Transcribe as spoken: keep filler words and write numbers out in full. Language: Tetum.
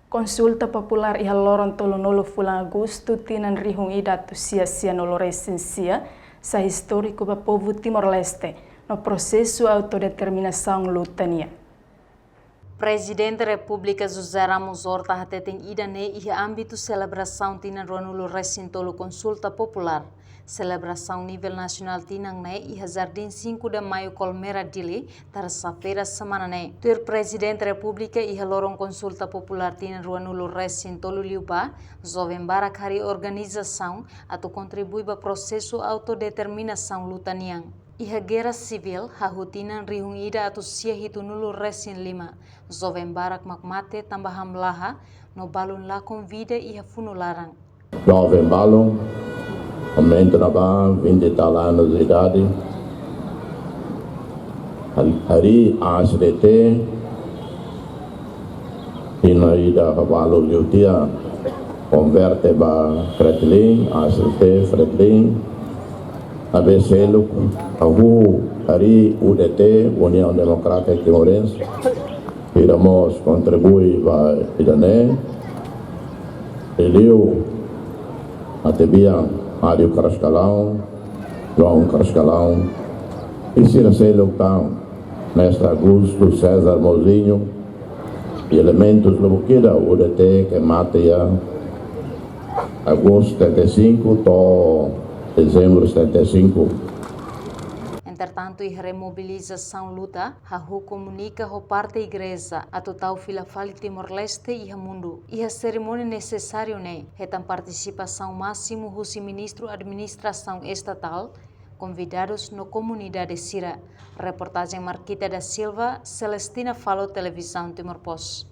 Konsulta populár iha loron tolunulu fulan Agostu tinan rihun ida atus sia sianulu resin sia, sai istóriku ba povu Timor-Leste, no prosesu autodeterminasaun luta nian. Prezidente Repúblika José Ramos Horta hateten ida-ne'e iha ámbitu selebrasaun tinan ruanulu resin tolu konsulta populár. Selebrasaun nivel nasionál tinan ne'e iha Jardín Cinco de Maio Colmera Dili, tersa-feira semana ne'e. Tuir Prezidente Repúblika, iha loron konsulta populár tinan ruanulu resin tolu liubá, joven barak harii organizasaun atu kontribui ba prosesu autodeterminasaun luta nian. Iha gerra sivíl, hahú tinan rihun ida atus sia hitunulu resin lima, joven barak mak mate tanba hamlaha, no balun lakon vida iha funu laran. Joven balun, aumenta na ba vinte e tal anos de idade. Hari, hari A S D T, tinan ida hawalu liu tiha, konverte ba Fretilin, A S D T, Fretilin. Abeselu, hahú, hari U D T, União Democrática Timorense. Ida mós kontribui ba ida-ne'e. Liuliu, matebian, Mário Carrascalão, João Carrascalão, i sira seluk tan, Mestre Augusto, César Mozinho, i elementus lubuk ida U D T ke mate iha Agostu setenta e cinco to'o Dezembru setenta e cinco. Entretantu, iha remobilizasaun luta, hahú komunika ho parte igreja atu tau fila fali Timor-Leste iha mundu. Iha serimónia nesesáriu ne'e, hetan partisipasaun másimu husi Ministru Administrasaun Estatál, konvidadus no komunidade sira. Reportajen Marquita da Silva, Celestina Falo, Televizaun Timor Post.